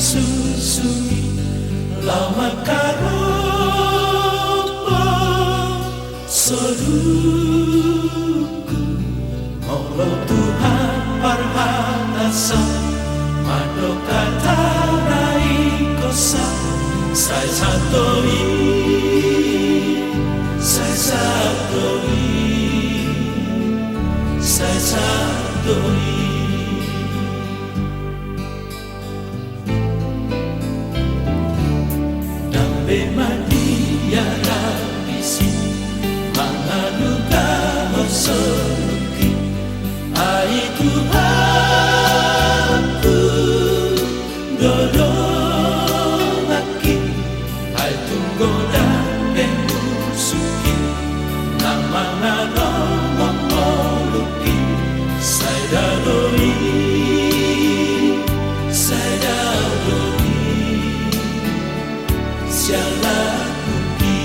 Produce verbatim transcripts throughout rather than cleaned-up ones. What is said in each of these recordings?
Susung i laho mangkaropo soluku. Molo Tuhan parhatasan mandok hata na ingkon sa, sai sahat do i, sai sahat do i, sai sahat do i. Ndang be mandiara disi mangalugahon soluku i. Ai Tuhanku do donganki. Ai tung godang be musuhi na mangalomong ngolungki, sai dao do i, sai dao do i, sai dao do i.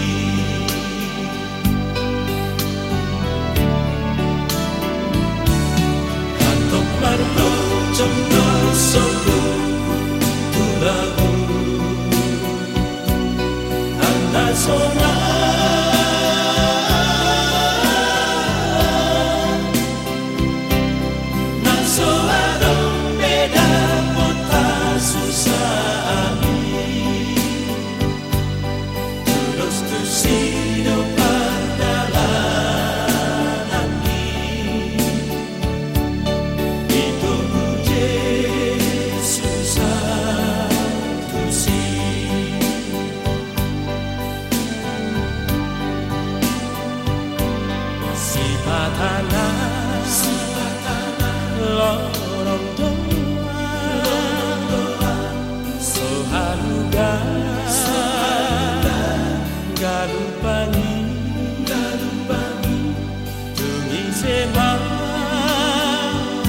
Antong marlojong do soluku tu lagu. Anna sonang na so adong be dapot hasusaan i. Tudos tusi do pardalananki. Ito tu Jesus tusi. Sipata na, sipata na lorong do so haluga, so haluga galupan i, galupan i. Tung ise ma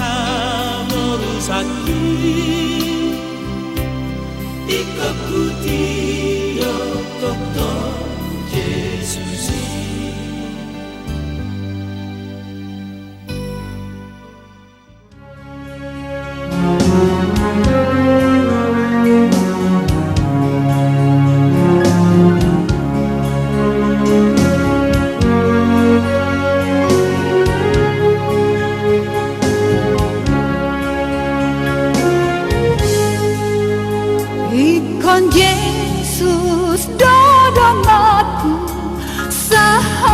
hamorusanki, ingkon hutio tongtong Jesus i. Ingkon Jesus do donganku, sahalakhu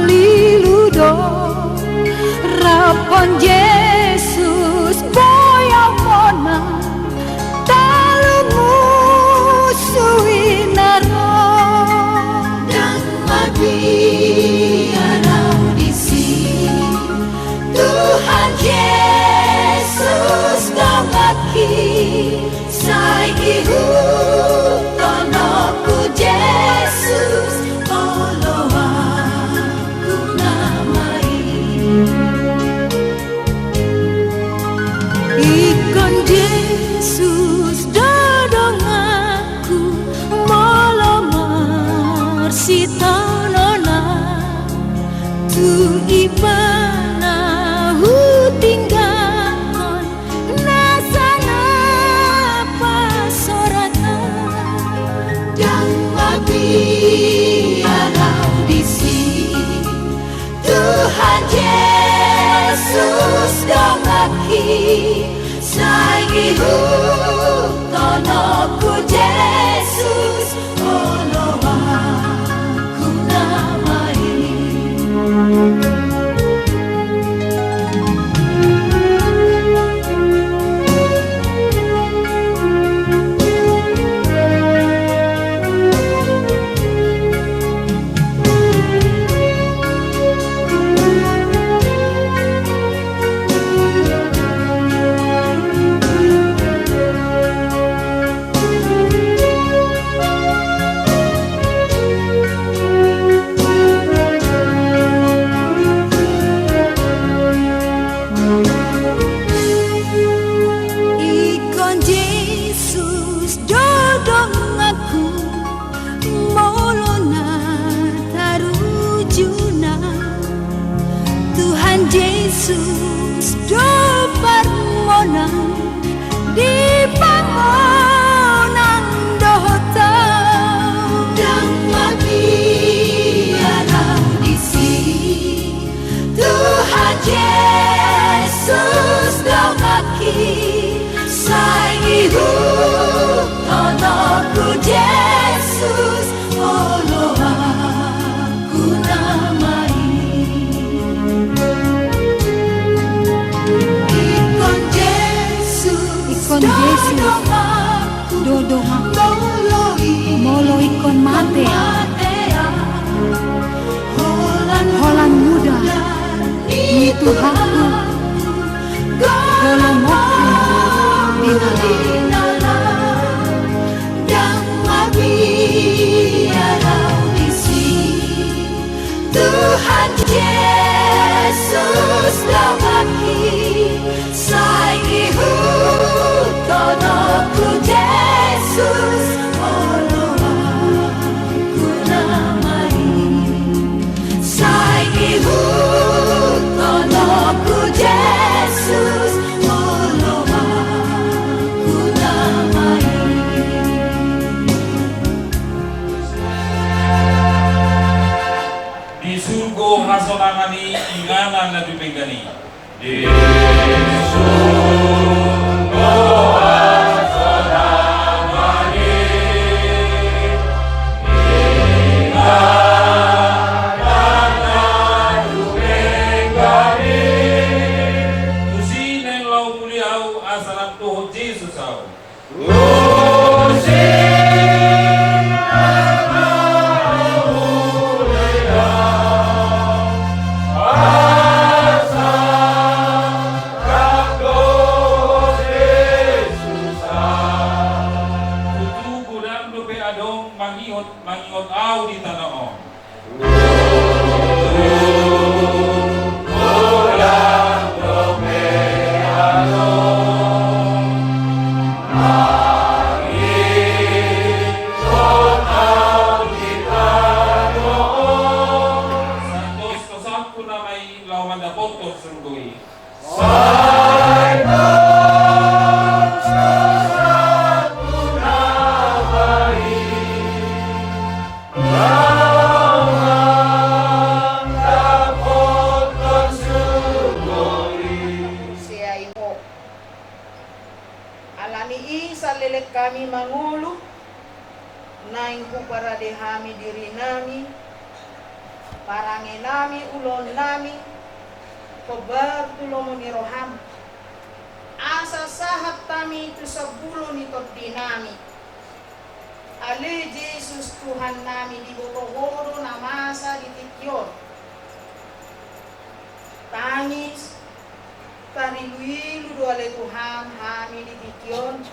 lilu do. Rap hon Jesus boi au monang, talu musu i na ro. Ndang mabiar au disi, Tuhan Jesus donganki. Sai ihut honokku Jesus, oloanku nama i. Ingkon Jesus do donganku, molo marsitaonon au tu ibana hutinggalhon nasa na pasorat au. Ndang mabiar au disi, Tuhan Jesus donganki. Sai ihut honokku Jesus, oloanku nama i. Ingkon Jesus do donganku, molo na tarujuna. Tuhan Jesus do parmonang di Tuhanku, golongku di dalam, dang mabiar au disi. Tuhan Jesus, damangki, sai ihuthon ho Jesus, oloan ku nama i. Sai ihuthon ho Jesus, oloan ku nama i. Di surgo hasonangan i, inganan na dumenggan i. Di surgo hasonangan i, inganan na dumenggan i. Tusi naeng laho muli au, asa lang dohot Jesus au. Tutu godang dope adong mangihut, mangingot au di tano on. Santos tosanku nama i laho mandapothon surgo i. Alani i saleleng hami mangolu, naeng huparade hami dirinami, parangenami, ulaonnami, hombar tu lomo ni roham. Asa sahat hami tu sambulo ni tondinami. Ale Jesus Tuhannami, diboto Ho do na masa di tingki on. Tangis, tariluilu do ale Tuhan hami di tingki on.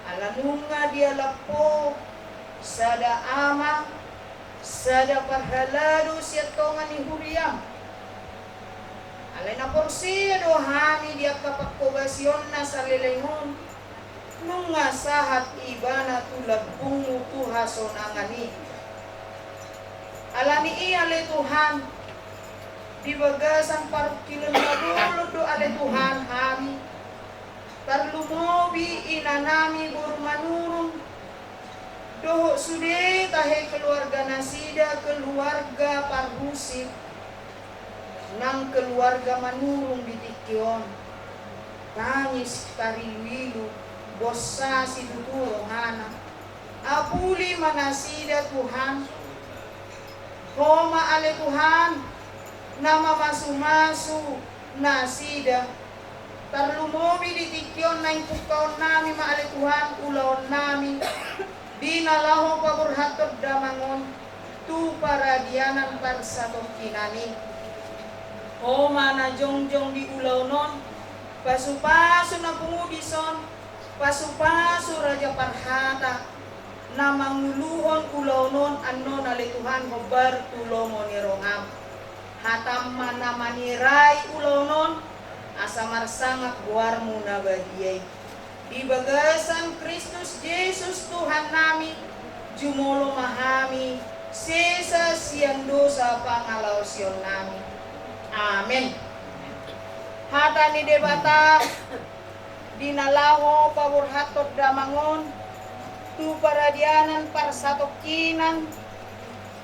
Ala nunga dialap Ho sada ama, sada parhalado sian tonga ni huriam. Alai na porsea do hami di angka panghobasionna saleleng on, nunga sahat ibana tu lambungmu tu hasonangan i. Alani i ale Tuhan, di bagasan parungkilon na bolon do ale Tuhan hami, tarlumobi inanami boru Manurung, dohot sude tahe keluarga nasida, keluarga parhusip, nang keluarga Manurung di tingki on. Tangis tariluilu, bossa situtu rohana. Apuli ma nasida Tuhan. Ho ma ale Tuhan, na mamasumasu nasida. Tarlumobi di tingki on naeng pungkaonnami ma ale Tuhan ulaonnami, di na laho paborhathon damang on tu paradianan parsatongkinan i. Ho ma na jongjong di ulaon on, pasupasu na pungu dison, pasupasu raja parhata, na manguluhon ulaon on annon ale Tuhan hombar tu lomo ni roham. Hatam ma na manirai ulaon on, asa marsangap goarmu na badia i. Di bagasan Kristus Jesus Tuhannami, jumolo ma hami sesa sian dosa pangalaosionnami. Amen. Hata ni Debata, di na laho paborhathon damang on tu paradianan parsatongkinan,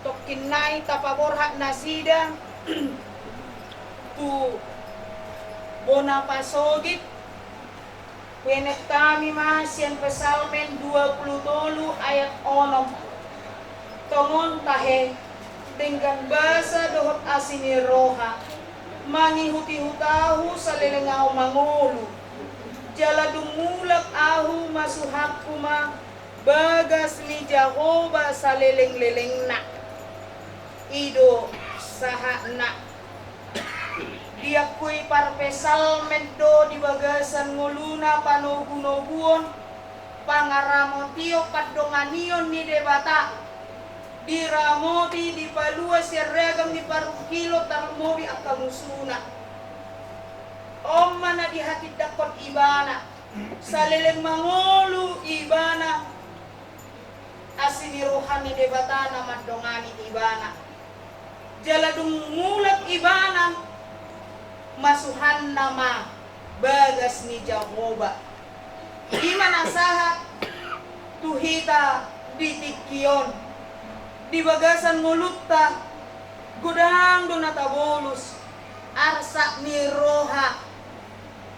tongkin nai tapaborhat nasida tu bona pasogit. Huenet hami ma sian Psalmen dua pulu tolu ayat onom. Tongon tahe, denggan basa dohot asi ni roha, mangihut-ihut ahu saleleng ahu mangolu. Jala dung mulak ahu masuhakku ma bagas ni Jahowa saleleng-lelengna. I do sahatna. Diakui parpsalmen do di bagasan ngoluna panogunoguon, pangaramotion, pandonganion ni Debata, diramoti, dipalua sian ragam ni parungkilon, tarlumobi angka musuna. On ma na dihatindangkon ibana, saleleng mangolu ibana, asi ni roha ni Debata na mandongani ibana. Jala dung mulak ibana, masuhanna ma bagas ni Jahowa. I ma na sahat tu hita di tingki on, di bagasan ngolunta, godang do na tabolus, arsak ni roha,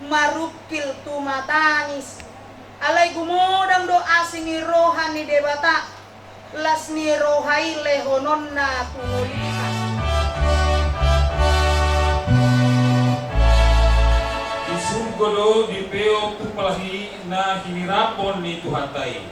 marungkil tumatangis. Alai gumodang do asi ni roha ni Debata, las ni roha i lehononna tu ngolunta. Di surgo do dipeop tu pala i na hinirapon ni Tuhanta i.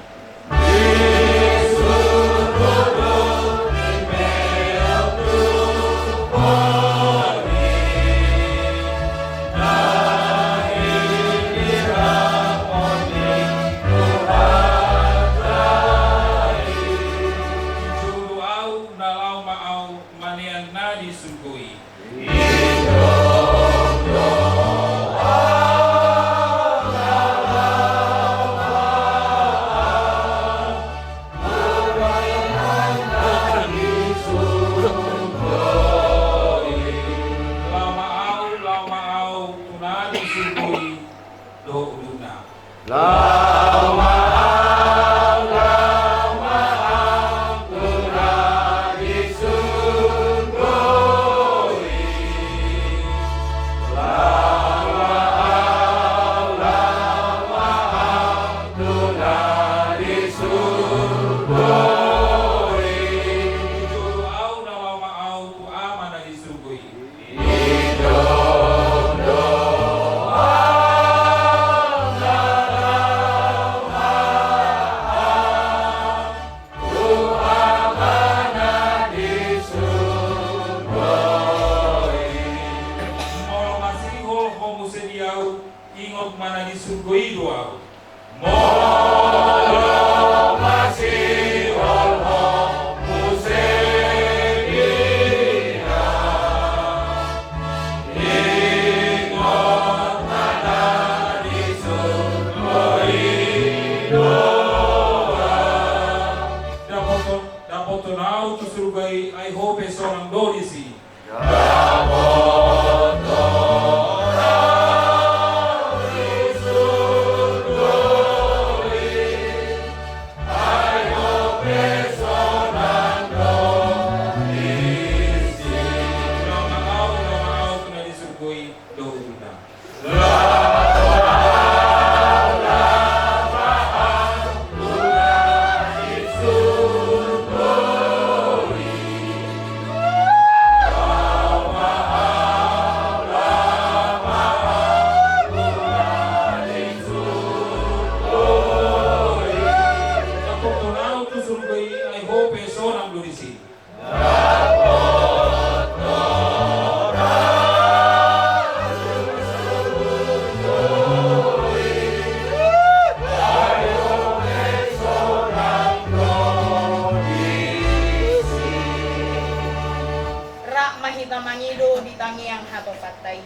Jolo au na laho ma au manean na di surgo i. Laho ma au, laho ma au tu na di surgo i dohot udutna. Laho ma au, laho ma au tu na di surgo i. Laho ma au, laho ma au tu na di surgo i. Jolo au na laho ma au tu Ama na di surgo i. Molo masihol ho muse di Ahu, ingot ma na di surgo i do Ahu. Molo masihol ho muse di Ahu, ingot ma na di surgo i do Ahu. Dapoton, dapoton Ahu tu surgo i, ai ho pe sonang do disi. Rap ma hita mangido di tangiang hatopanta i.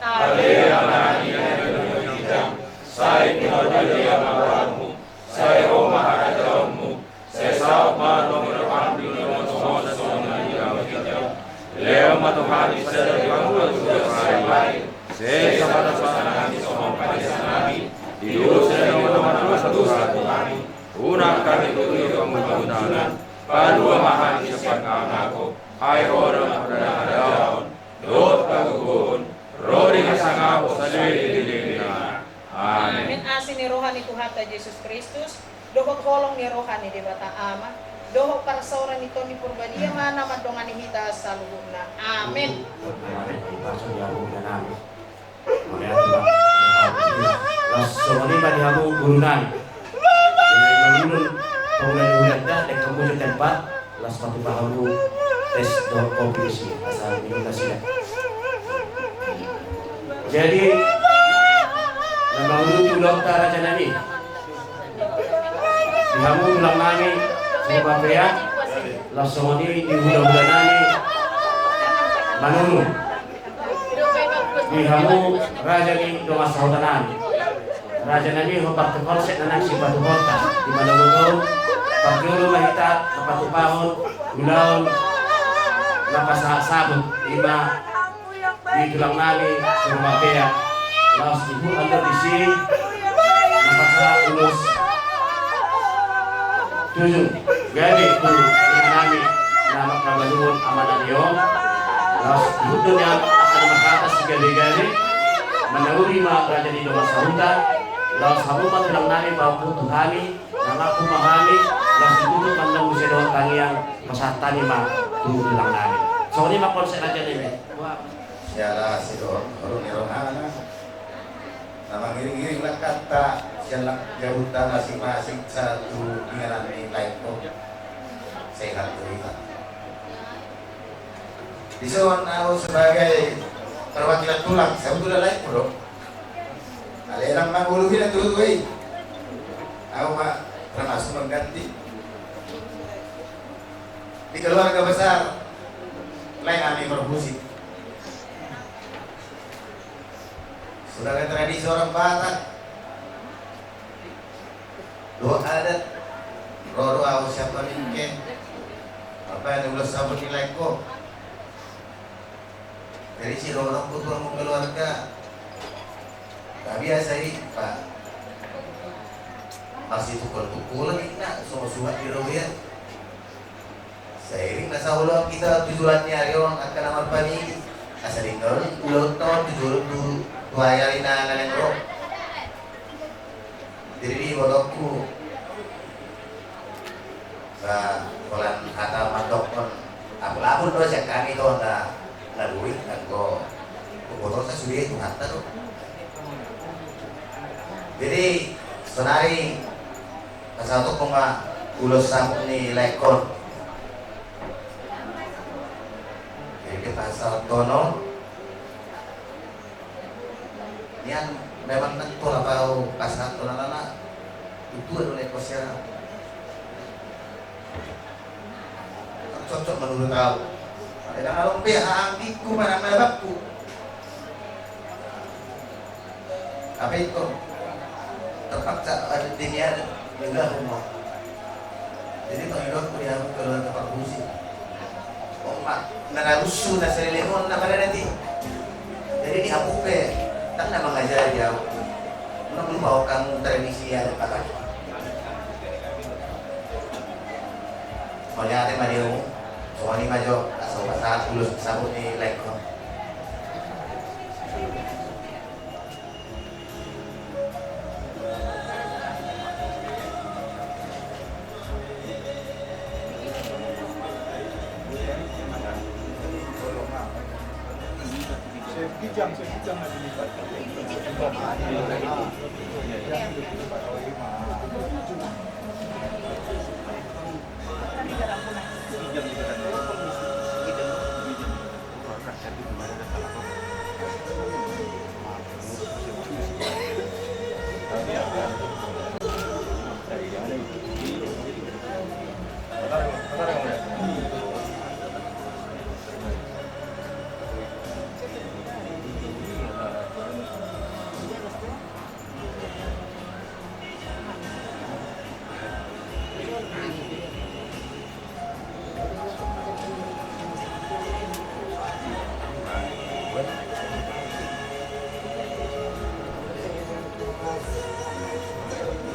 Ale Ama nami na di banua ginjang, sai pinarbadia ma goarmu, sai ro ma harajaonmu, sai saut ma lomo ni roham di banua tonga on songon na di banua ginjang. Lehon ma tu hami sadari on hangoluan siapari. Sesa ma tu hami songon panesanami di dosa ni angka na mandosa tu hami. Unang hami tutu di pangunjunan, palua ma hami sian pangago, ai Ho do nampuna harajaon dohot hagogoon, ro di hasangapon saleleng ni lelengna. Amen. Amen. Asi ni roha ni Tuhanta Jesus Kristus, dohot holong ni roha ni Debata Ama, dohot parsaoran ni Tondi Parbadia ma na mandongani hita saluhutna. Amen. Amen. Las songon i ma di hamu guru nami. Dengan mangulun pangula ni hulanda, dengkan muncul tempat, las ma tu hamu tes dohot kopi disi, asa minum nasida. Jadi, na manguduti ulaonta raja nami, di hamu tulang nami Sirumapea, laos songon i di hulahula nami Manurung. Di hamu raja ni dongan sahuta nami, raja nami, hombar tu konsep na naeng sipatupaonta, di mana manogot on, parjolo ma hita na patupahon ulaon na pasahat sabut, i ma di tulang nami Sirumapea. Laos dihut do disi na pasahat ulos tujuh gabe tu inanami na mangkabaluhon amanami on. Laos dihut do nian angka na marhata sigabe-gabe. Manauli ma raja ni dongan sahuta. Laos hamu ma tulang nami, pahompu tu hami, na mampu ma hami. Laos ditutup ma na muse dohot tangiang, pasahat hami ma tu tulang nami. Songon i ma konsep raja nami. Siala sidohot harum ni rohana na mangiring-iring langkanta sian langkanta masing-masing sahat tu inganan ni laengku. Sehat tu hita. Dison ahu sebagai perwakilan tulang, sebetulna laengku do. Alai ndang manguluhi na tutu i. Ahu ma termasuk mengganti di keluarga besar laeng nami Parhusip. Sebagai tradisi orang Batak, dohot adat, ro do ahu sian Pamingke mambahen ulos sabut ni laengku. Jadi sidohononku tu hamu keluarga, na biasa i, Pak, masitungkol-tungkolan i na so suhat di robean. Sairing na saoloan hita tu joloan ni ari on angka na marpanigi, asa denggan ulaonta on tu jolo tu, tu ari-ari na naeng ro. Jadi di ibotoku, ba, holan hata mandokkon, apul-apul do sian hami do na, na luit anggo huboto sa sude Tuhanta do. Jadi sonari pasahatonku ma ulos sabut ni laengkon. Jadi pasahaton on nian, memang nang tolap ahu pasahaton alana tutu do laengkon sian ahu. Cocok menurut ahu. Alai ndang adong be haanggingku manang na bangku. Apa itu? Terpaksa ada demi ada, enggak rumah. Jadi pangidoanku di hamu keluarga Parhusip, on ma na narusu na saleleng on na pada nanti. Jadi di hamu pe, ndang na mangajari di hamu. Ndang lupa hamu tradisi adat Batak. Mauliate ma di hamu. Songon i ma jo, asa hupasahat ulos sabut ni laengkon.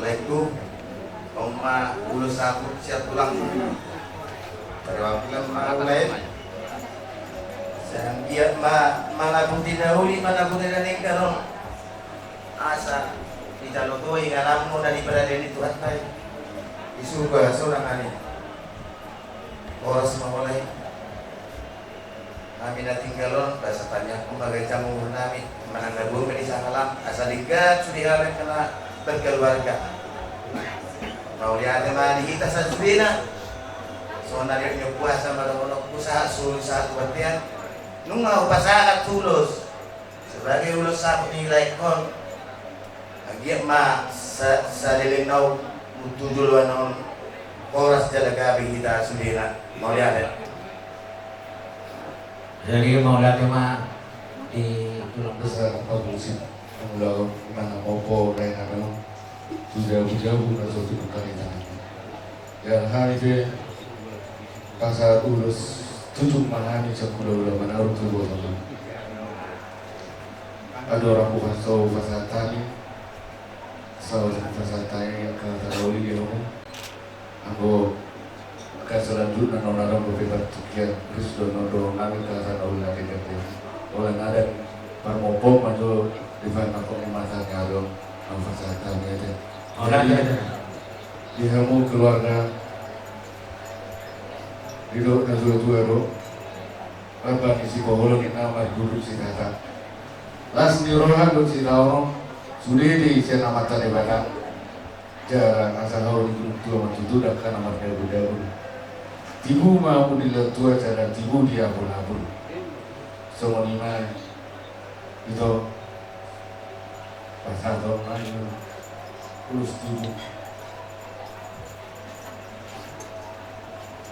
Laengku, on ma ulos sabut sian tulang. Perwakilan ma laengku. Sai anggiat ma manabuti na uli, manabuti na denggan on. Asa dijalo ho ingananmu na di paradeion ni Tuhanta i di surgo, sonang ani. Horas ma mulai. Hami na tinggal on, asa tangiangkon ma ganjang umur nami, manang na dua ma di sahalam, asa denggan sude hami angka na berkeluarga. Mauliate ma di hita sasudena. Songon na nidok ni ompu, asa ma dohononku sahat solu sahat tu bontean. Nunga hupasahat ulos. Bagai ulos saput ni laengkon. Anggiat ma sa-, saleleng naung tu joloan on horas jala gabe hita sudena. Mauliate. Jadi mauliate ma di tulang besar Pabusi. Mula mana mopo lain apa no. Sudah jauh-jauh na so tu kali tangan. Jala hami pe pasahat ulos tujung ma hami sahula-hula manurut tu botohon. Andorang hupasahat hami, saotik pasahat hami angka hata na uli di hamu. Anggo angka selanjutna na naeng dope partingkian, terus do na dohonon nami angka hata na uli na kekerja. Olah na adat parmompom ma jo di panangkok ni mata ni ari on, na pasahat hami ate. Olah na adat. Di hamu keluarga, didok na tua-tua do, rap ni sipoholong inna marduduk sitata. Las ni roha dohot sitaonon, sude do sian Amanta Debata. Jala asa hau di gunung tua ma tutu dangka na mardabu-dabu. Tibu ma hamu di laut tua jala tibu di abul-abul. Songon i ma ito. Pasahaton ma i ulos tujung.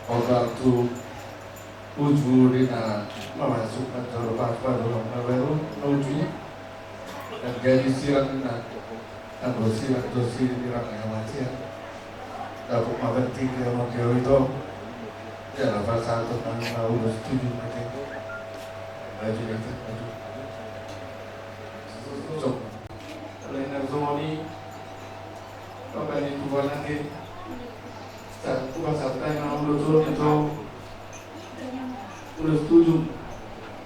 Ombak tu uju di na mamasuk na jolo pas padolong na baru na uju. Dan jadi sirang di na anggo sirang do sirang na mati ya. Dapuk ma berarti dia mau dia itu. Ya lah pasahaton ma ulos tujung mati. Baju itu baju. Sok. Lain na songon i, bapak ni tuan ate. Sa-, upa satai na ulos on ito. Ulos tujung.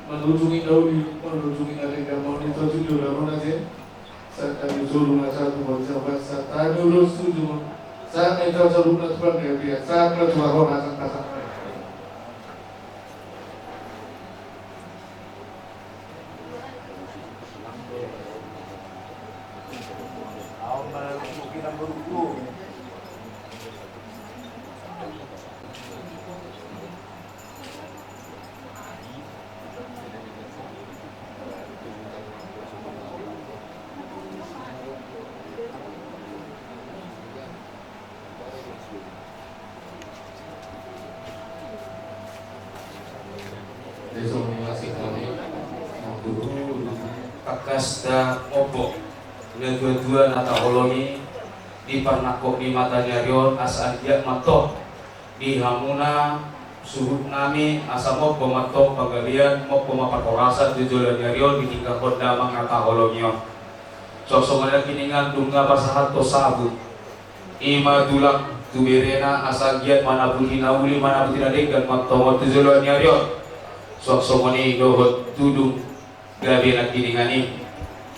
Manujungi dauli, manujungi na denggan, mau ito tujung dalam ate. Saat kami suruh masa tu bangsa, saat kami ulos tujung. Saat ito suruh na tuan dia, saat na tuan roh na sang kasang. Tangkas da opo na tua-tua na taholongi di parnangkok ni mata ni ari on, asa anggiat ma tong di hamuna suhut nami asa mompo ma tong panggabean, mompo ma parhorasan tu joloan ni ari on ditinggalhon damang na taholongi on. Songon i nangkiningan nunga pasahathon sabut. Ima tulang tu berena asa anggiat manabuti na uli, manabuti na denggan ma tong on tu joloan ni ari on. Songon i dohot tudung gabe nangkiningan i.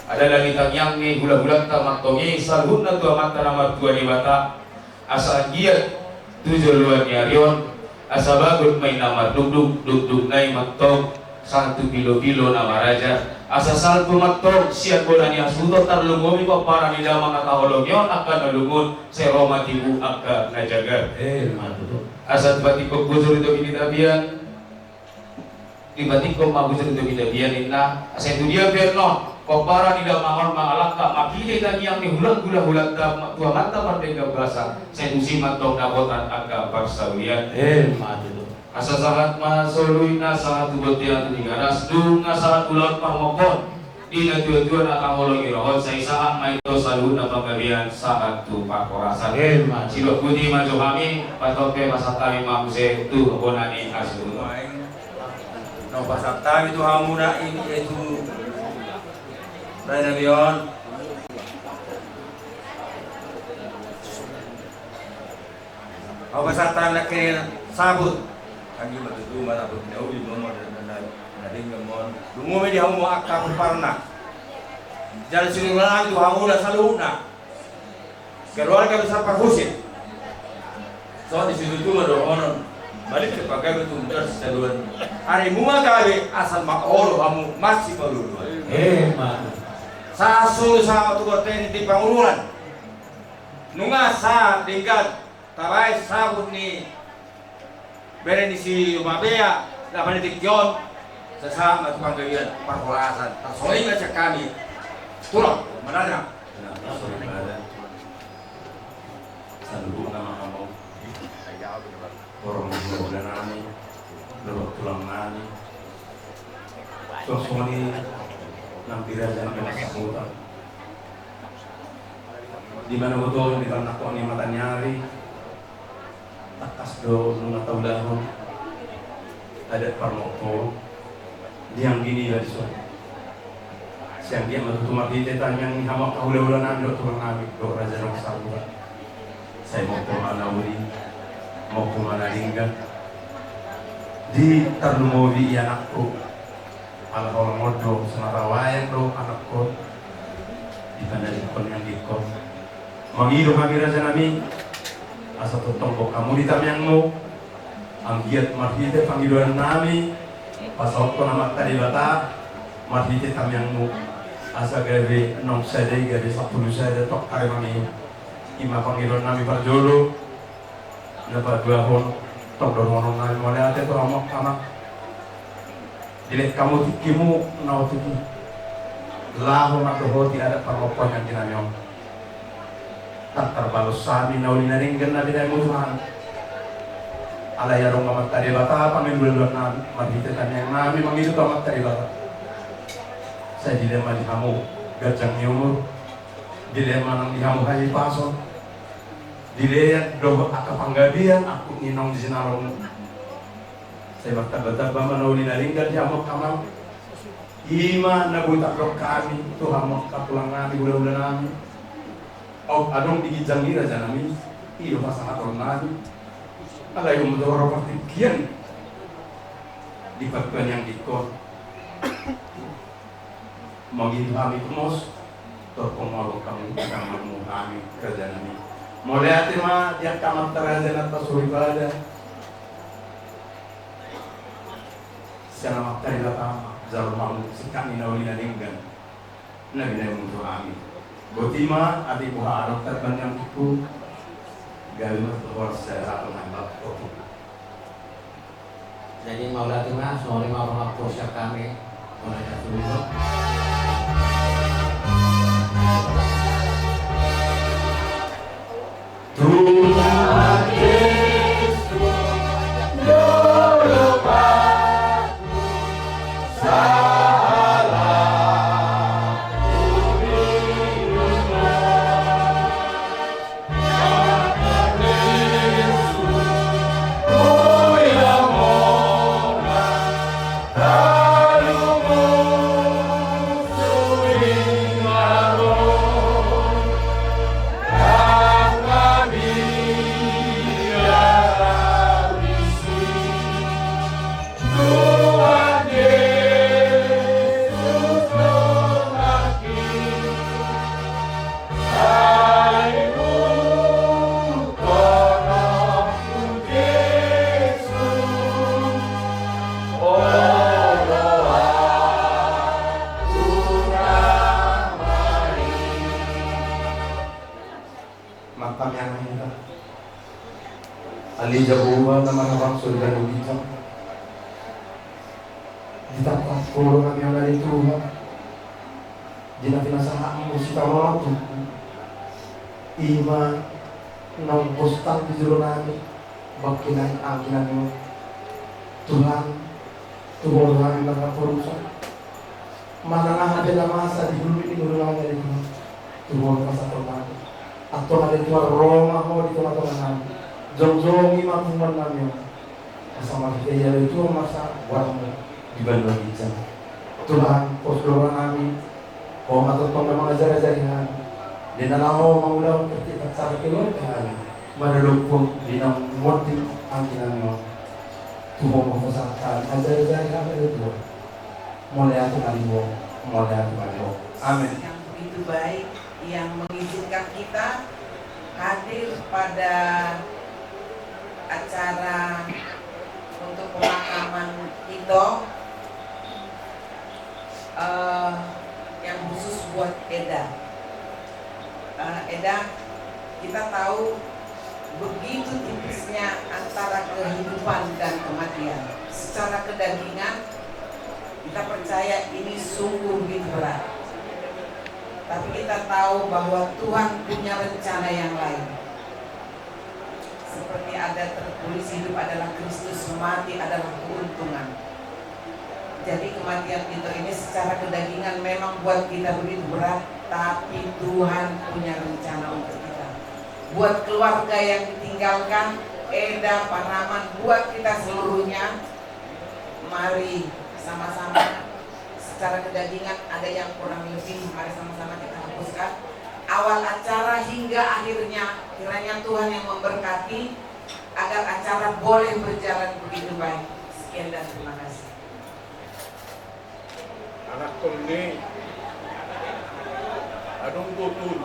Adalah di tangiang ni hula-hulanta ma tong i saluhutna tu Amanta na martua Debata. Asa anggiat tu joloan ni ari on, asa bagot ma i na mardukduk, dukdukna i ma tong sahat tu pilo-pilo na maraja. Asa salpu ma tong sian bona ni hasuhuton, tarlumobi pomparan ni damang na taholongi on angka na lungun, sai ro ma tibu angka na jagar. Eh, ima tutu. Asa tu patik bujur di topi ni tapian, di patik ma bujur di topi ni tapian ninna, asa tu dia pe annon pomparan ni damang on mangalangka marhite tangiang ni hula-hula, hula-hulanta tu Amanta pardenggan basa, sai tusi ma tong dapotan angka parsaulian. Eh, ima tutu. Asa sahat ma solu inna, sahat tu bontean tu Tigaras, nunga sahat tu laut parmokon. Di na tua-tua na taholongi rohanta, sai sahat ma i tu saluhutna panggabean sahat tu parhorasan. Eh, ima. Sidok boti ma jo hami, patok pe pasahat hami ma muse tu bona ni hasuhuton. Na pasahat hami tu hamuna i, eh, tu Raja Bion. Au pasahat hami nangkin sabut. Anggi ma tutu manabut na uli ma on, na denggan ma on. Lumobi di hamu angka pomparanna. Jala siluruhna tu hamuna saluhutna. Keluarga besar Parhusin. Songon i situtu ma dohonon. Balik tu pagabe tu muda sitadoan. Ari muna gabe asal ma olo hamu masih paluduan. Eh, ima. Sahat solu sahat tu bontean di Pangururan. Nunga sahat denggan. Tabaen sabut ni bere ni si Mabea, na panitik on. Sama tukang gawian parhorasan, tarsongon i ma sian hami. Tulang, manang. Nah, tarsongon i ma. Saluhutna ma hamu. Horong ni hulahula nami, dohot tulang nami. Suang songon i nang di raja nami na marsahutan. Di mana boto di panakok ni mata ni ari. Tangkas do nunga taulahon adat parmokko di anggi niba dison. Sai anggiat ma tutu marhite tangiang ni hamu angka hulahula nami dohot tulang nami dohot raja na marsahutan. Sai mokko ma na uli, mokko ma na denggan. Di tarlumobi i anakku. Ala holan on do, samatawayang do anakko dipandalikhon ni anggingkon. Mangido hami raja nami, asa tongtong gok hamu di tangiangmu. Anggiat marhite pangidoan nami, pasahathon Amanta Debata marhite tangiangmu, asa gabe naung sada i gabe sampulu sada tong ari mangido. I ma pangidoan nami parjolo. Na paduahon, tong dohonon nami mauliate tu hamu angka amang. Dilehon hamu tingkimu na otik i laho mandohoti adat parmokkoan ni anggi nami on. Ndang tarbalos hami na uli na denggan na binahenmu Tuhan. Alai adong Amanta Debata pangalualuan nami, marhite tangiang nami mangido tu Amanta Debata. Sai dilehon ma di hamu ganjang ni umur, dilehon ma nang di hamu hahipason. Dilehon dohot angka panggabean angkup ni naung jinalonmu. Sai martambatamba ma na uli na denggan di hamu angka amang. I ma na boi tardok hami tu hamu angka tulang nami, hulahula nami. Aut adong di ginjang ni raja nami, i do pasahaton nami. Alai umur tu horo partingkian di partuan ni anggingkon. Mangido hami tu mos, tongtong ma gok hamu di tangiangmu hami raja nami. Mauliate ma di angka amanta raja na tarsoripada. Sian Amanta Debata ma jalo hamu singkat ni na uli na denggan na binahenmu tu hami. Boti ma atik boha adong tarban ni anggingku. Gabe ma tu horas sada satu nambah. Jadi mauliate ma, songon i ma pangapul sian hami. Mauliate ma. Tuhan Yesus, jolo pasu sahalak. Tuhan Yesus, Tuhan Mantap ya, mantap. Ale Jahowa na marhabangsa di banua ginjang. Ditangkas Ho do hami ale Tuhan. Di na pinasahatmu sitaonon tu hami. I ma naung pos di jolo nami. Bangkina anggi nami on. Tuhan, tu Ho do hami marhaporusan. Manang aha pe na masa di huluhulu ni ngolu nami ale Tuhan. Tu Ho do pasahaton nami. Antong ale Tuhan ro ma Ho di tongatonga nami. Jongjongi ma punguan nami on. Asa marhite i ale Tuhan masa goarmu di banua ginjang. Tuhan, pos do roha nami. Ho ma tongtong na mangajarajari hami. Di na laho mangulahon partingkian keluarga hami. Maradophon di na monding anggi nami on. Tu Ho ma hupasahat hami, ajarajari hami ale Tuhan. Mauliate ma di Ho, mauliate ma di Ho. Amin. Yang begitu baik, yang mengizinkan kita hadir pada acara untuk pemakaman Ito, eh, yang khusus buat Eda. Eh, Eda, kita tahu begitu tipisnya antara kehidupan dan kematian. Secara kedagingan, Kita percaya ini sungguh begitu berat. Tapi kita tahu bahwa Tuhan punya rencana yang lain. Seperti ada tertulis, hidup adalah Kristus, mati adalah keuntungan. Jadi kematian Tito ini secara kedagingan memang buat kita begitu berat, tapi Tuhan punya rencana untuk kita. Buat keluarga yang ditinggalkan, Eda, Paraman, buat kita seluruhnya, mari sama-sama. Secara kedagingan ada yang kurang lebih, mari sama-sama kita hapuskan. Awal acara hingga akhirnya, kiranya Tuhan yang memberkati agar acara boleh berjalan begitu baik. Sekian dan terima kasih. Anakkon ni, adong do tutu,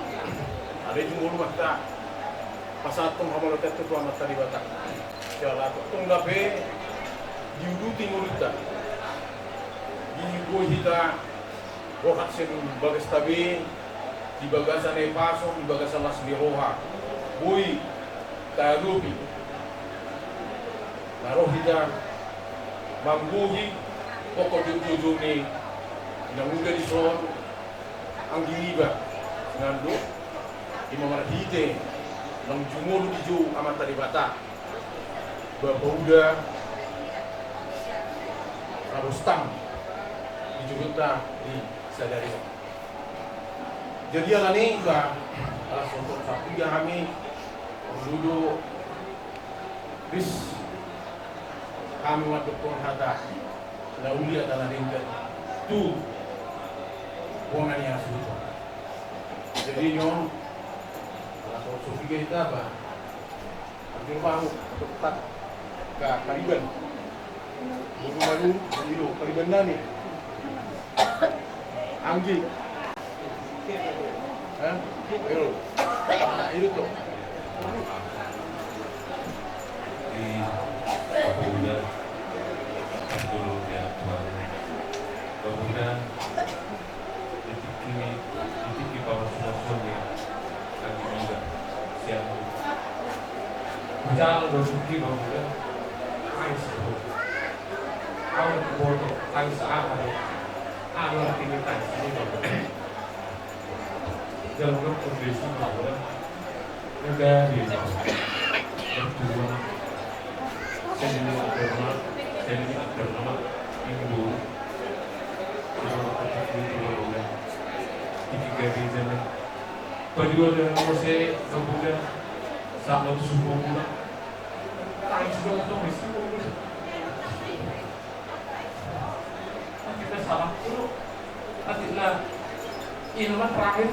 ada jumolo hita pasahathon hamauliatean tu Amanta Debata. Siala tongtong dope diuduti ngolunta, di boi hita roha sian bagasta be, di bagasan hahipason, di bagasan las ni roha, boi taadopi na ro hita mambohi pongkop jotjot ni na muda dison, anggi niba nando, ima marhite naung jumolo dijou Amanta Debata, bapa uda na bostang di jugurta di sadari on. Jadi alani i ba, ala songon sapuja hami, parlu do ris hami mandokkon hata na uli, hata na denggan tu bona ni hasuhuton. Jadi nion, ala songon sapuja hita ba, anggi bahu, tepat ka kariban. Buku baru, ido, kariban nami. Anggi. Hah? Ido. Nah, ido tu. Di Bapak Uda, dulu ya, Tuhan. Bapak Uda, di tingki, di tingki pamasumason ni anggi niba sian. Hujalo do tingki Bapak Uda. Tangis do. Au huboto tangis aha do. Aha do arti ni tangis i, Bapak Uda? Jalo do kondisi Bapak Uda. Negara di Bapak Uda. Mertua. Seni atur nama, seni atur nama, ibu. Ibu, ibu, ibu, ibu. Tingki gareja na. Padua dan mose, Bapak Uda. Sama tu suku Bapak Uda. Tangis do, tangis do. Kita salah tu. Nanti lah, ini mah terakhir,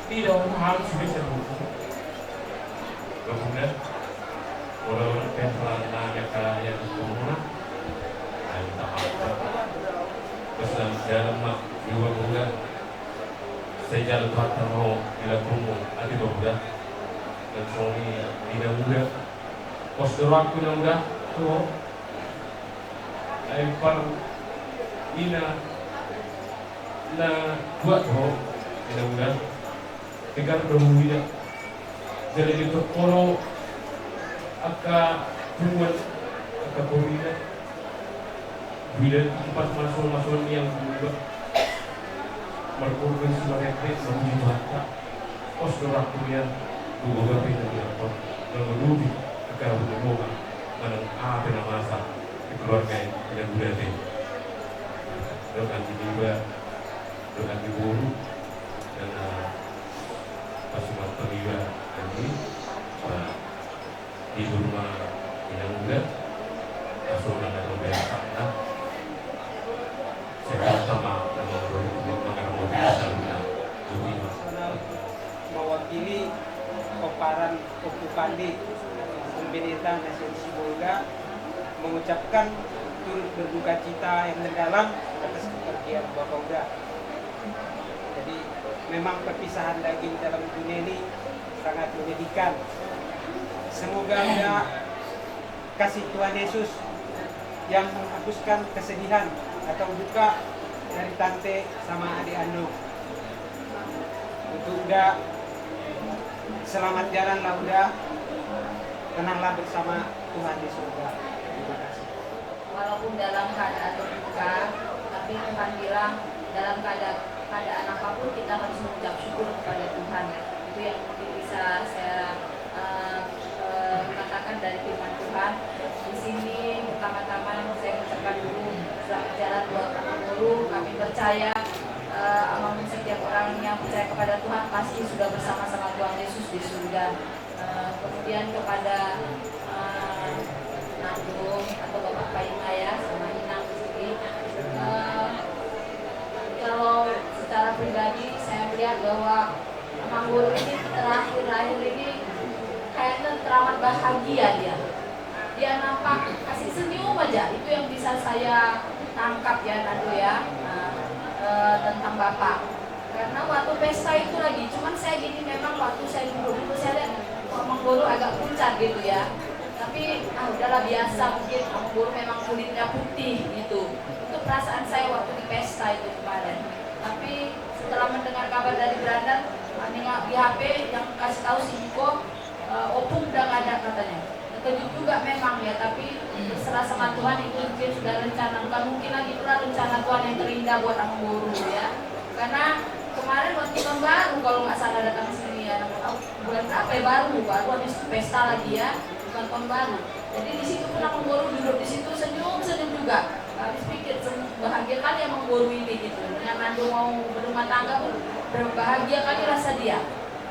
tidak mau harus bisa dulu. Bapak Uda, orang-orang peran aja kalian semua. Ayo, tak apa. Pesan dalam mak, dua Bapak Uda. Saya jalan Tuhan mau bila kumu, nanti Bapak Uda. Dan suami, tidak muda. Pos doang aku yang udah, tuh. Ai par ina na buat ho, ina udan. Tegar do huida. Jadi di tokolo angka punguan angka porina. Huida di pasupasu ni angka punguan. Markorban si marende, mamuji Tuhanta. Pos do rohangku nian, tu Bapak pe na nian pos, na manubi, angka na boha, manang aha pe na masa di keluarga i, na muda pe. Dohot anggi niba, dohot anggi boru, dan, eh, pasupasu niba, anggi, eh, Tidur ma inang uda, asa unang adong beasakna. Sehat ma na mangarmoti, mangarmoti saluhutna. Boti ma. Nasional mewakili pomparan Ompu Pande, Om Pendeta na sian Sibolga, mengucapkan turut berduka cita yang mendalam atas kepergian Bapak Uda. Jadi, memang perpisahan daging dalam dunia ini sangat menyedihkan. Semoga ada kasih Tuhan Yesus yang menghapuskan kesedihan atau duka dari tante sama adik Ando. Untuk Uda, selamat jalan lah Uda. Tenanglah bersama Tuhan di surga. Terima kasih. Walaupun dalam keadaan terluka, tapi Tuhan bilang, dalam keada-, keadaan apapun kita harus mengucap syukur kepada Tuhan. Itu yang mungkin bisa saya, eh, eh, katakan dari firman Tuhan. Di sini pertama-tama saya ucapkan dulu selamat jalan buat Amang Boru. Kami percaya, eh, Amang, setiap orang yang percaya kepada Tuhan pasti sudah bersama-sama Tuhan Yesus di surga. Eh, kemudian kepada, eh, Nando atau Bapak Paima ya, sama Inang di sini. Eh, kalau secara pribadi saya melihat bahwa Amang Boru ini terakhir-akhir ini kayaknya teramat bahagia dia. Dia nampak kasih senyum aja, itu yang bisa saya tangkap ya, Nando ya. Nah, eh, tentang Bapak. Karena waktu pesta itu lagi, cuman saya gini, memang waktu saya duduk itu saya lihat, kok Amang Boru agak pucat gitu ya. Tapi, ah, udahlah, biasa, mungkin Amang Boru memang kulitnya putih gitu. Itu perasaan saya waktu di pesta itu kemarin. Tapi setelah mendengar kabar dari Brandan, ah, nengok di H P yang kasih tahu si Iko, eh, opung udah nggak ada katanya. Terkejut juga memang ya, tapi terserah sama Tuhan, itu mungkin sudah rencana. Bukan mungkin lagi, itulah rencana Tuhan yang terindah buat Amang Boru ya. Karena kemarin waktu tahun baru kalau nggak salah datang sini ya, oh, bulan berapa ya, baru, baru habis pesta lagi ya, bukan tahun baru. Jadi di situ pun Amang Boru duduk di situ senyum-senyum juga. Habis pikir, sen-, bahagia kali Amang Boru ini gitu. Dengan Nando mau berumah tangga pun berbahagia kali rasa dia.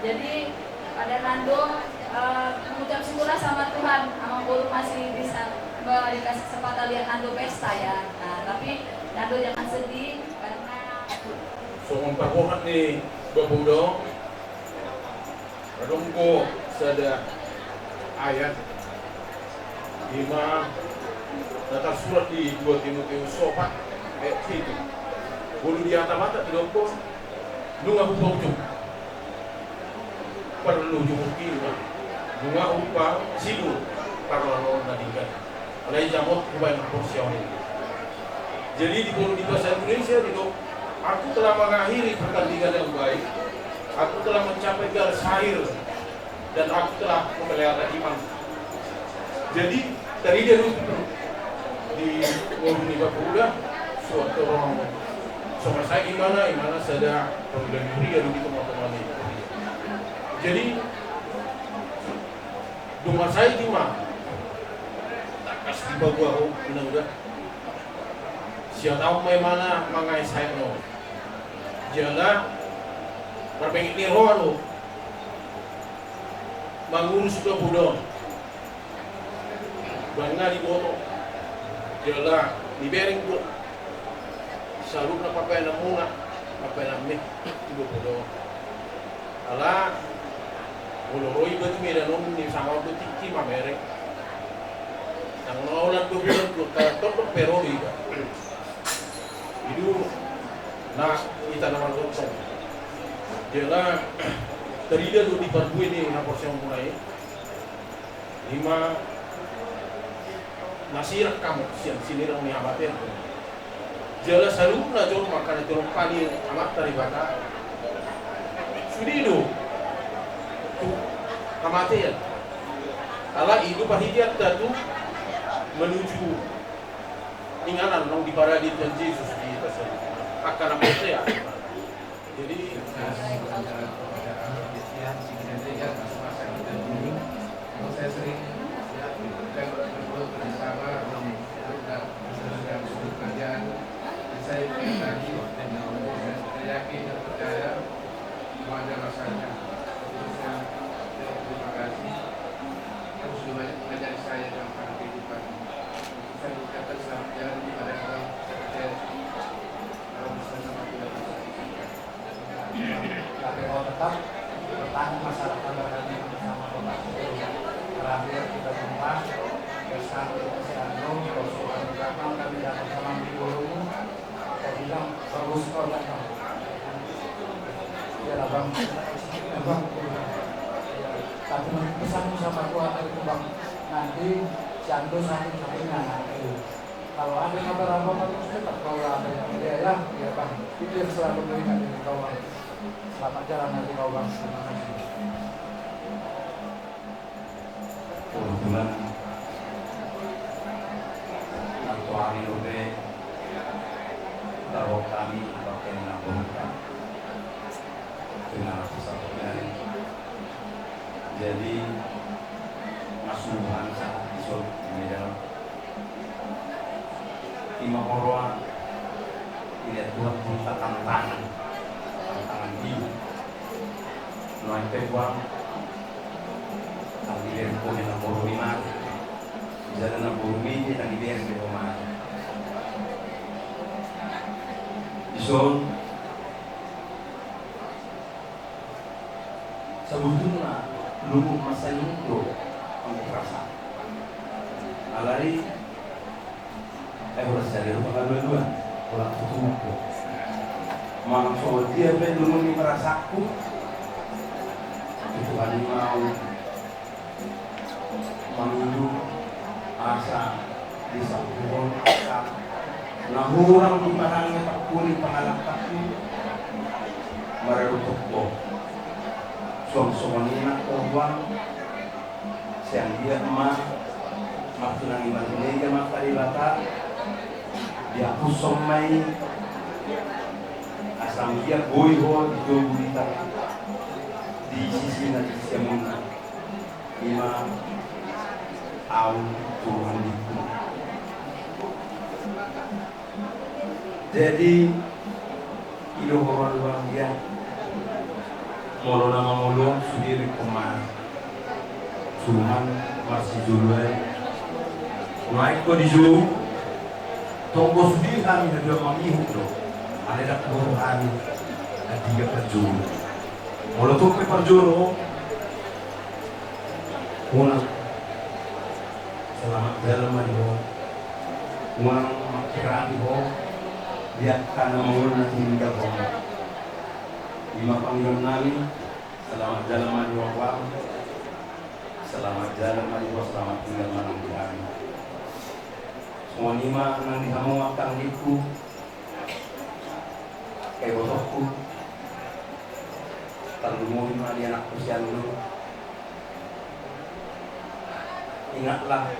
Jadi pada Nando, eh, mengucap syukurlah sama Tuhan, Amang Boru masih bisa, eh, dikasih kesempatan lihat Nando pesta ya. Nah, tapi Nando jangan sedih karena songon parbohat ni Bapak Udo, adong do sada ayat, ima na tarsurat di dua Timoteus opat ayat pitu. Molo di hata Batak didok do, nunga hupaujung parlujungki ma, nunga hupasidul parlaoan na denggan. Alai jamot hubaen haporseaon i. Jadi di, molo di bahasa Indonesia didok, "Aku telah mengakhiri pertandingan yang baik, aku telah mencapai garis akhir, dan aku telah memelihara iman." Jadi tarida do di ngolu ni Bapak Udo, suat torong. Songon sae imana, imana sada panggulan huria do di tonga-tonga ni. Jadi dung sae ima, tangkas dipaboa ho, Inang Uda. Sia taon ma imana mangae sae on. Jala marbengek ni roha do mangurus Bapak Udo on. Baen na diboto. Jala dibereng do saluhutna parbaenanmuna, parbaenanmi di Bapak Udo on. Ala molo ro iba tu Medan on, di sanga on do tingki mamereng. Nang na holan do bilang tu, tondok pe ro do iba. I do na hita na margontong. Jala tarida do di parbue ni haporseaonmuna i, ima na sirang hamu sian sinirang ni hamatean. Jala saluhutna jolma angka na tinompa ni Amanta Debata, sude do tu hamatean. Ala i do parhiteanta tu menuju inganan naung diparade Tuhan Jesus di hita saluhutna angka na porsea. Jadi, saya sering, ya, saya berdoa bersama, saya yakin dan percaya bahwa ada rasanya. Terima kasih. Kamu sudah banyak mengajari saya tentang kehidupan. Saya ucapkan selamat jalan kepada Abang. Saya percaya Abang bisa sama kita. Tapi mau tetap bertahan masalah keluarga ini bersama Bapak. Terakhir kita jumpa bersama Posyandu, Posyandu, kami dapat sama di Bulu. Saya bilang, "Bagus kau datang." Iyalah, Bang. Bang, tapi nanti pesan sama gua hari itu, Bang. Nanti si Ando sakit-sakitnya, nanti. Kalau ada kabar apa-apa, terus tetap kau lah, ya, ya, ya, Bang. Itu yang selalu berikan dari kau, Bang. Selamat jalan nanti kau, Bang. Terima kasih. Kebetulan, waktu hari dope, Tarhok hami, bangke ni na borunta. Dengan aku satu kali. Jadi, masuk hansa di sol, di dalam. Ima horoa, ina Tuhan buka tantangan, tantangan di. Nuaeng pe buang, tanggi ber kone na boru ni mari. Jala na boru ni dia tanggi ber di rumah. Dison, sebetulna, luhut masa i do, anggo perasaan. Alai, eh, udah sadari rupa kadua-dua, udah tutup. Manang songon dia pe luhut ni perasaanku, itu kali mau mangido asa disampuhon angka na hurang diparange pangkuri pangalangkangku. Maradophon ho, suang songon i nang ho, Tuhan, sai anggiat ma martinangi marnida ma angka Debata, dihapushon ma i, asa anggiat boi ho di togu di ta-, di sisi na di siamunna. Ima au Tuhan itu. Jadi, i do horoan luar dia. Molo na mangolu sude ringkot ma. Cuman masih jolo ai. Nuaeng ho di jolo. Tong bo sude hami na dua mangihut do. Alai ndang boru hami. Na tiga parjolo. Molo tong pe parjolo. Unang. Selamat jalan ma di ho. Unang mangkirani ho. Di angka na mangolu na tinggal ho. Ima pangidoan nami. Selamat jalan ma di ho, Bang. Selamat jalan ma di ho, selamat tinggal ma nang di hami. Songon i ma nang di hamu angka anggingku. Angka ibotoku, tarlumobi ma di anakku si Anu. Ingatlah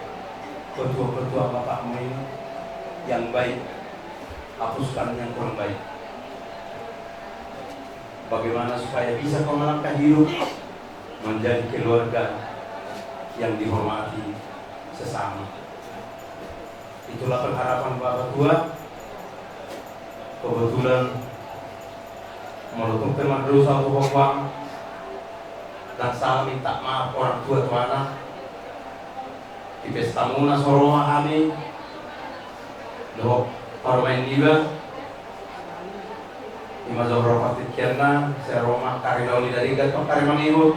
petua-petua bapakmu ini yang baik, hapuskan yang kurang baik. Bagaimana supaya bisa kau melangkah hidup menjadi keluarga yang dihormati sesama. Itulah pengharapan Bapak Tua. Kebetulan molo tung pe mardosa tu ho, Bang, ndang salah minta maaf orang tua tu anak. Di pestamuna so ro ma hami dohot parumaen niba. Ima jolo ro partingkianna, sai ro ma angka ari na uli na denggan, angka ari mangihut.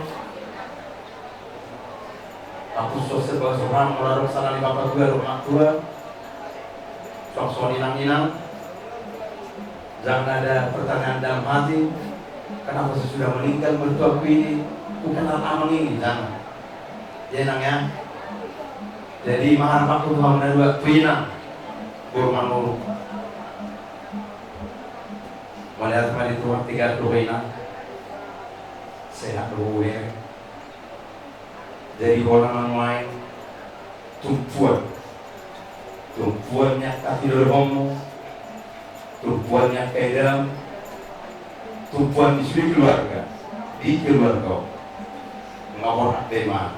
Hapushon sembah suham molo adong sala ni bapa tua dohot mak tua. Suang songon i nang, Inang. Jangan ada pertanyaan dalam hati, kenapa sesudah meninggal mertuaku ini ku kenal amang ini, jangan. Ya, Inang, ya. Jadi ima harapanku tu hamu na dua, tu Inang, boru Manurung. Mauliate ma di Tuhan, tiga dohot Inang. Sehat dohot uek. Jadi bona ma nuaeng tumpuan. Tumpuan ni angka pinodohonmu. Tumpuan ni angka edam. Tumpuan di sude keluarga. Di keluarga. Nga borhat be ma.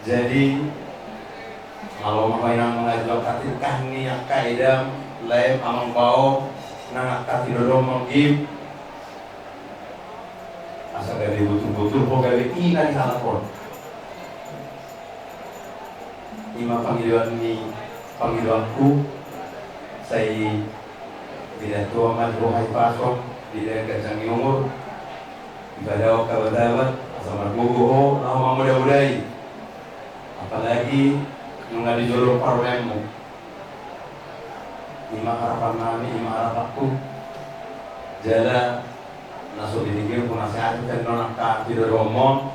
Jadi, malo ma ho, Inang, mangajuan angka tingkah ni angka edam, lae, amang bao, nang angka pinodohonmu, Gim. Asa gabe botul-botul ho gabe ina di halak on. Ima pangidoan ni, pangidoanku, sai dilean Tuhan ma di ho hahipason, dilean ganjang ni umur, dipadao angka obat-obat, asa margogo ho laho mamodamodai. Apalagi nunga di jolo parumaenmu. Ima harapan nami, ima harapanku. Jala na so binege hu nasehati pe annon angka pinodohonmon.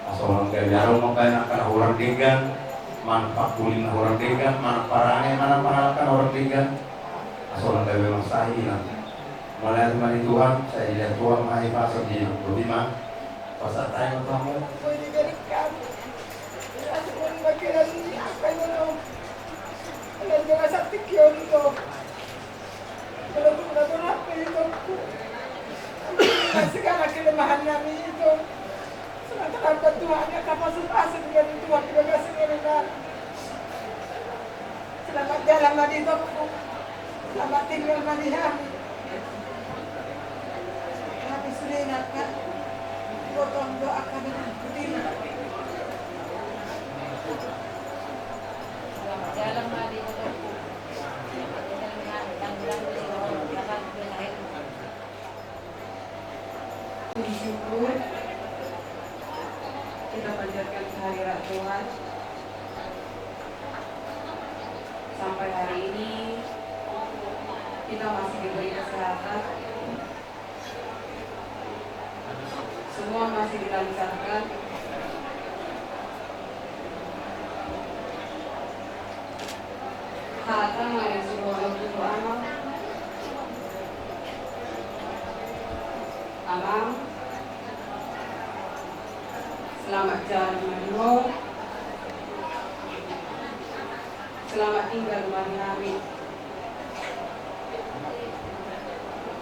Asa unang gabe adong mambaen angka na hurang denggan, manang pangkuling na hurang denggan, manang parange, manang pangalangka na hurang denggan. Asa unang gabe marsahi, Inang. Mauliate ma di Tuhan, sai dilean Tuhan ma hahipason, Inang. Boti ma. Pasahat hami ma tu hamu. Boi di garing kami. Asa unang gabe adong ni angka na Di bagasan tingki on, Itong. Molo tung na bona pe, Itongku, dengan segala kelemahan nami, Itong, songon tardapat Tuhan, angka pasupasu di bagasan ngolu nami. Selamat jalan ma di, Itongku. Selamat tinggal ma di hami. Hami sude na angka, gotong do angka na putih. Selamat jalan ma di, Itongku. Puji syukur kita panjatkan kehadirat Tuhan. Sampai hari ini kita masih diberi kesehatan. Semua masih dilancarkan. Hata ma na suruhon tu Amang. Amang, selamat jalan ma di ho. Selamat tinggal ma di hami.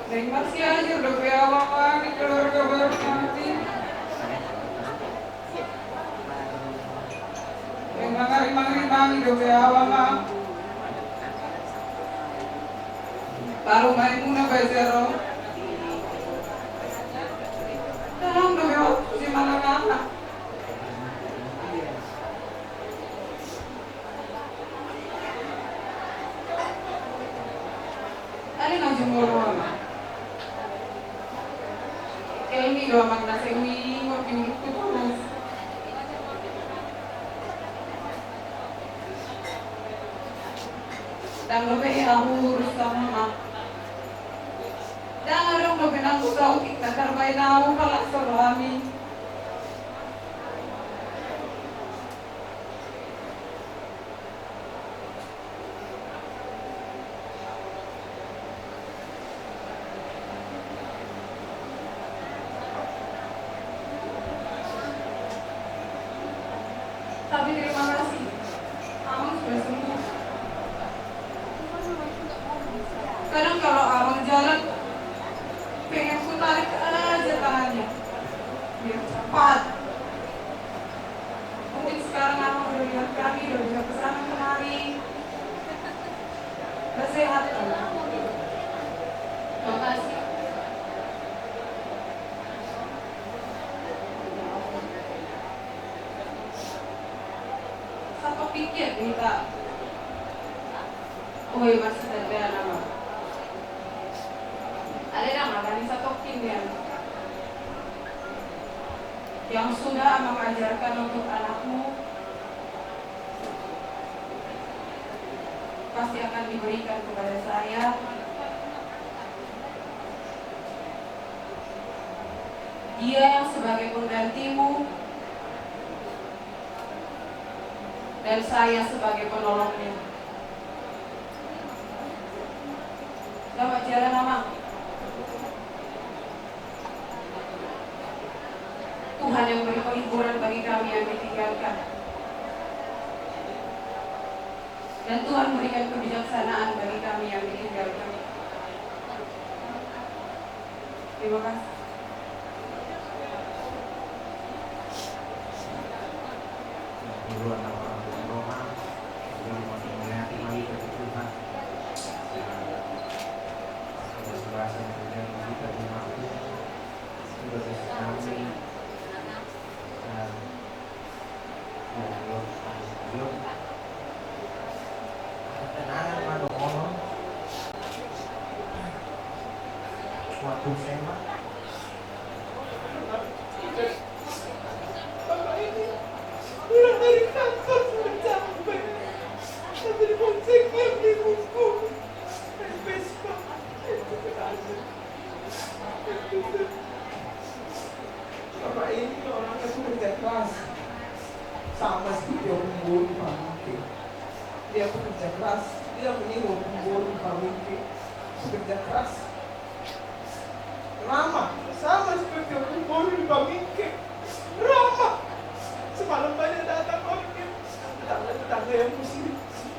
Naeng marsianjur dope au, Amang, di keluarga baru nami. Naeng mangarimang-rimangi dope au, Amang. Parumaenmuna baen sero. Dalan dope au tu simalangana. Alai na jumolo, Amang. Elmi do, Amang, na seng huingot di ulungku torus. Ndang dope ahu urus, Amang. Ndang adong dope nanggo saotik na tarbaen ahu, pala so rohami. Tapi terima kasih, Amang sudah sembuh. Kadang kalau Amang jalan, pengen ku tarik aja tangannya biar cepat. Mungkin sekarang Amang udah lihat kami, udah bisa ke sana kemari. Udah sehat, Amang. Makasih. Satok pikia hita. Oi, masih ada nama. Ada nama tadi satok pikia. Yang sudah Amang ajarkan untuk anakmu pasti akan diberikan kepada saya. Dia yang sebagai penggantimu dan saya sebagai penolongnya. Selamat jalan, Amang. Tuhan yang beri penghiburan bagi kami yang ditinggalkan. Dan Tuhan berikan kebijaksanaan bagi kami yang ditinggalkan. Terima kasih. Duluan laporan Tuhan Roma, yang masih melihat lagi ke Tuhan. Ada sebelas yang terjadi di rumahku. Sudah kami, eh, Ada kenangan ma dohonon. Waktu S M A. Bapak ini pulang dari kantor sudah capek, tapi dibonceng dia beli buku dan Vespa. Bapak ini orangnya pekerja keras, sama seperti Om Boru di Pamingke. Dia pekerja keras, dia meniru Om Boru di Pamingke, pekerja keras. Ramah, sama seperti Om Boru di Pamingke. Ramah. Semalam banyak datang orangnya, tetangga-tetangga yang muslim.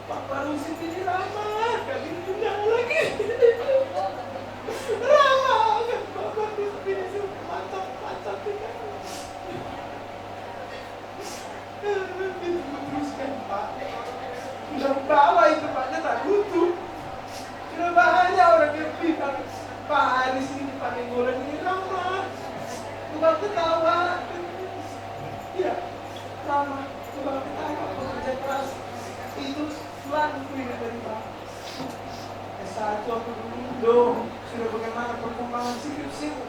Pak Parusi ini ramah, kami tidak lagi. Ramah, kan Pak Parusi ini mantap, mantap. Teruskan, Pak. Udah bawa itu, Pak, dia tak butuh. Sudah banyak orang yang bilang, "Pak Aris ini, Pak Nainggolan ini ramah, tukang ketawa." Iya, ramah, tukang ketawa, pekerja keras. Itu selalu kuingat dari Pak. S satu aku dulu, dong. Sudah bagaimana perkembangan skripsimu?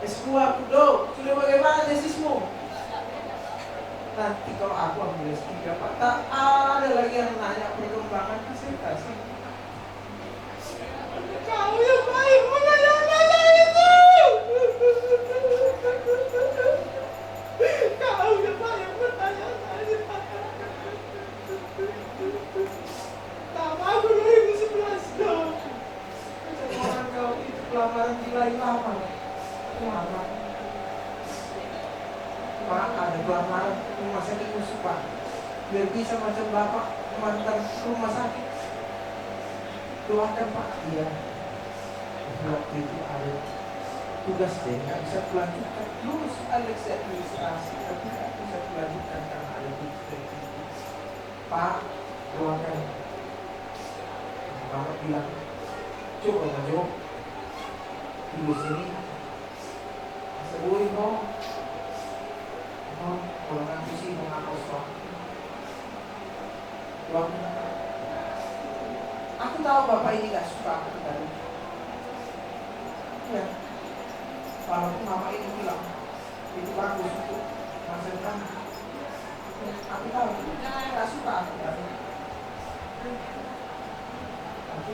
S dua aku, dong. Sudah bagaimana tesismu? Nanti kalau aku ambil S tiga, Pak, tak ada lagi yang nanya perkembangan disertasi. Kau yang paling menanya-nanya itu. Kau yang paling menanya-nanya. Tamat aku dua ribu sebelas, dong. Kau itu lamaran di lain lamar. Lamar. Pak, ada pelamar rumah sakit khusus, Pak. Biar bisa macam Bapak mengantar rumah sakit. Doakan, Pak. Iya. Waktu itu ada tugas deh, nggak bisa kulanjutkan. Lulus, Alex, saya administrasi, tapi nggak bisa kulanjutkan karena ada tugas dari itu. Pak, doakan. Bapak bilang, "Coba, Pak Jo, tugas ini." Sebui ho. Ho, kalau nanti sih mau ngapa, Pak? Uang. Aku tahu Bapak ini gak suka aku tadi. Ya. Walaupun Bapak ini bilang, "Itu bagus untuk masa depan." Aku tahu, gak suka aku tadi. Tapi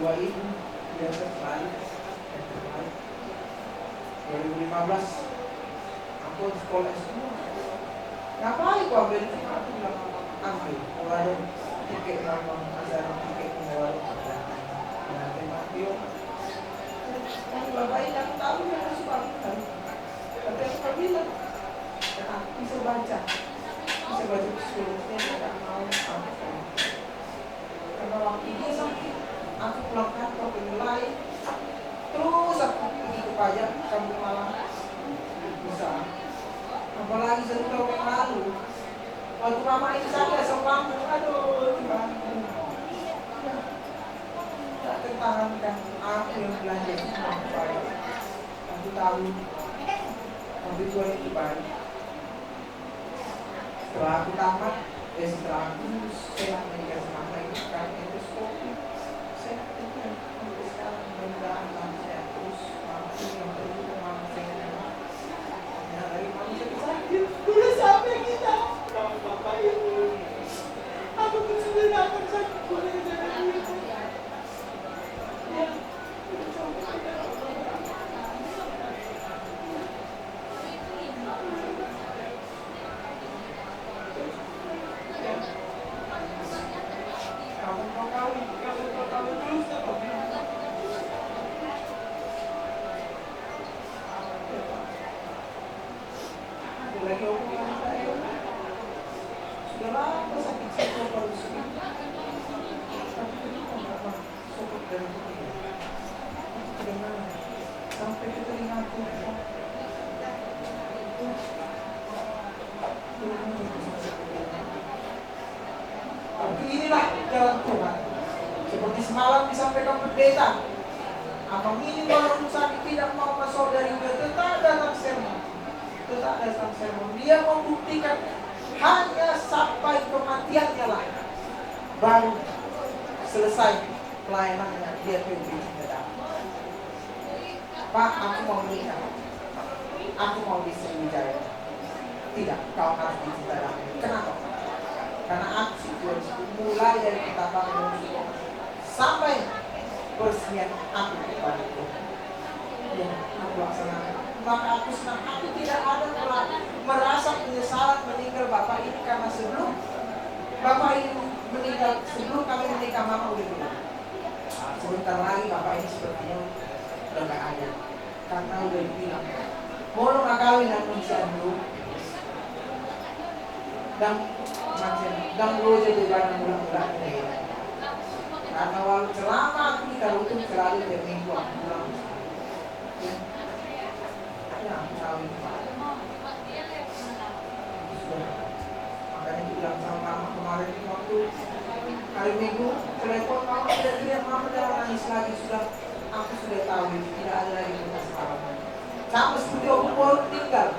dua ribu, dia terbalik, yang terbaik. Dua ribu lima belas, aku sekolah S dua. Ngapain gua ambil itu? Aku bilang, "Ambil, gua ada tiket nonton acara tiket gua ada." Nah, tembak dia. Bapak ini aku tahu dia masuk aku kan. Tapi aku bilang, "Karena aku bisa baca, bisa baca psikolognya, dia nggak mau apa." Karena waktu dia sakit, aku pulang kantor ke mulai, terus aku pergi ke pajak, kamu malah bisa. Apalagi satu tahun yang lalu, waktu mama ini sakit asam lambung, aduh Tuhan. Tak tertahankan, aku yang belanja semua ke pajak. Aku tahu, tapi Tuhan itu baik. Setelah aku tamat, eh, setelah aku sehat dan dikasih mama itu sekarang endoskopi. Sehat itu sampai sekarang, mudah-mudahan sehat terus. Mama itu yang perlu, mama sehat, ya, Mak. Ya, dari mama sakit-sakit. Udah sampai kita, kenapa Bapak ini? Aku pun sudah datang sakit, boleh jadi itu. Ya, udah sampai kita. Sokot dari hatiku. Aku terdengar sampai ke telingaku. Tapi inilah jalan Tuhan. Seperti semalam disampaikan pendeta, Amang ini walaupun sakit tidak mau masuk dari dia, tetap datang sermon. Tetap datang sermon. Dia membuktikan hanya sampai kematiannya lah baru selesai pelayanannya, dia pergi ke dalam. "Pak, aku mau menikah. Aku mau di Sriwijaya." "Tidak, kau harus di Cisadane." "Kenapa?" "Karena aku sudah mulai dari pertama sampai peresmian aku kepada Tuhan." Ya, aku laksanakan. Maka aku senang. Aku tidak ada mera-, merasa penyesalan meninggal bapak ini, karena sebelum bapak ini meninggal, sebelum kami menikah, mama udah bilang, "Sebentar lagi bapak ini sepertinya udah nggak ada." Karena udah dibilang, "Molo nggak kawin, anu, si Anu." Ndang, macam, ndang loja do ibana mulak-mulak. Karena walau selama aku di Tarutung selalu tiap minggu aku pulang. Ya, aku tahu itu, Pak. Sudah. Makanya bilang sama mama kemarin waktu hari Minggu, telepon mama, tidak lihat mama, jangan nangis lagi, sudah. Aku sudah tahu itu, tidak ada lagi permasalahan. Sama seperti Ompung Boru meninggal.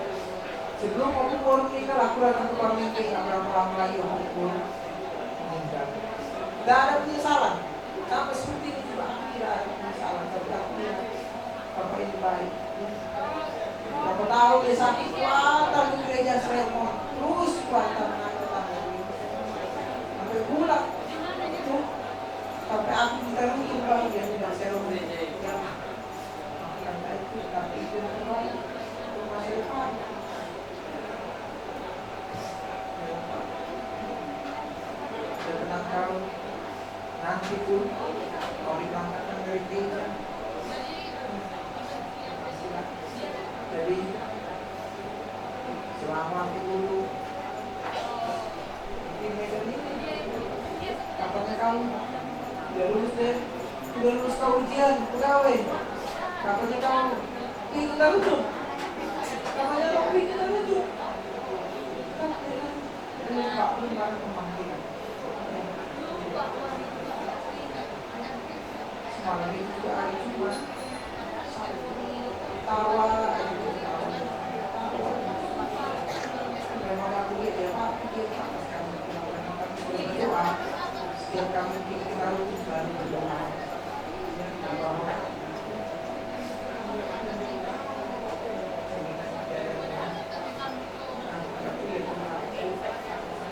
Sebelum Ompung Boru meninggal, aku datang ke Parmenke, nggak berapa lama lagi Ompung Boru meninggal. Tidak ada penyesalan. Sama seperti ini juga, aku tidak ada penyesalan, tapi aku lihat Bapak ini baik. Berapa tahun dia sakit, kuatan di gereja seremon, terus kuatan, kuatan. Sampai pulang itu, sampai aku ditaruh itu, Bang, dia tidak seremon. Karena itu, tapi itu yang terbaik untuk masa depan. Ya, Pak. Ya, tenang kau. Nanti pun kau diberangkatkan dari gereja. Jadi, selamat dulu. Di Medan ini, katanya kau udah lulus deh, udah lulus kau ujian, pegawai. Katanya kau, ih, kita lucu. Katanya kau, ih, kita lucu. Kan, ya kan? Ini Pak, ini barang pemanggilan. Semalam itu juga hari Jumat. Tawa aja, tawa. Memang aku lihat dia, Pak, dia, Pak, pas kami pulang, memang kami sudah berdoa. Setiap kami bikin lalu, selalu berdoa. Ya, tawa.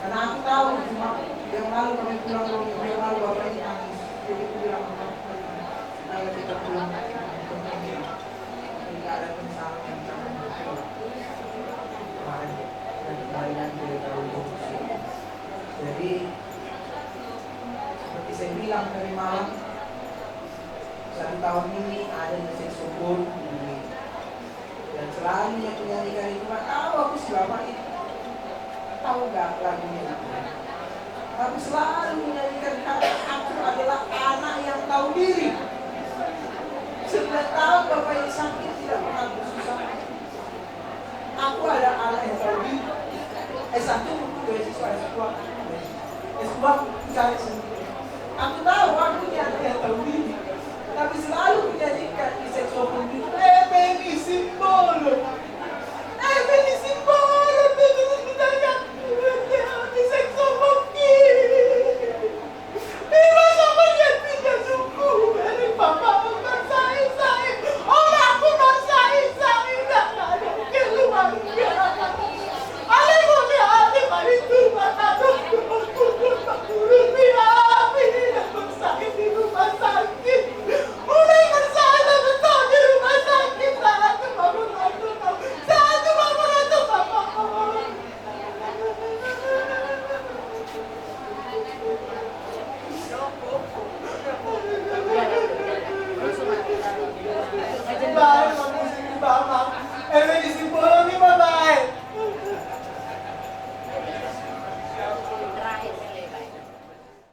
Karena aku tahu, cuma dia malu, kami pulang, dia malu, bapak ini nangis. Jadi aku bilang, "Ayo kita pulang." Jadi nggak ada penyesalan yang kami buat. Kemarin, dan kembali lagi dari tahun itu. Jadi, seperti saya bilang tadi malam, satu tahun ini ada di Sexophone ini. Dan selalu dia menyanyikan itu, nggak tahu aku siapa itu. Tahu nggak lagunya itu? Tapi selalu menyanyikan, karena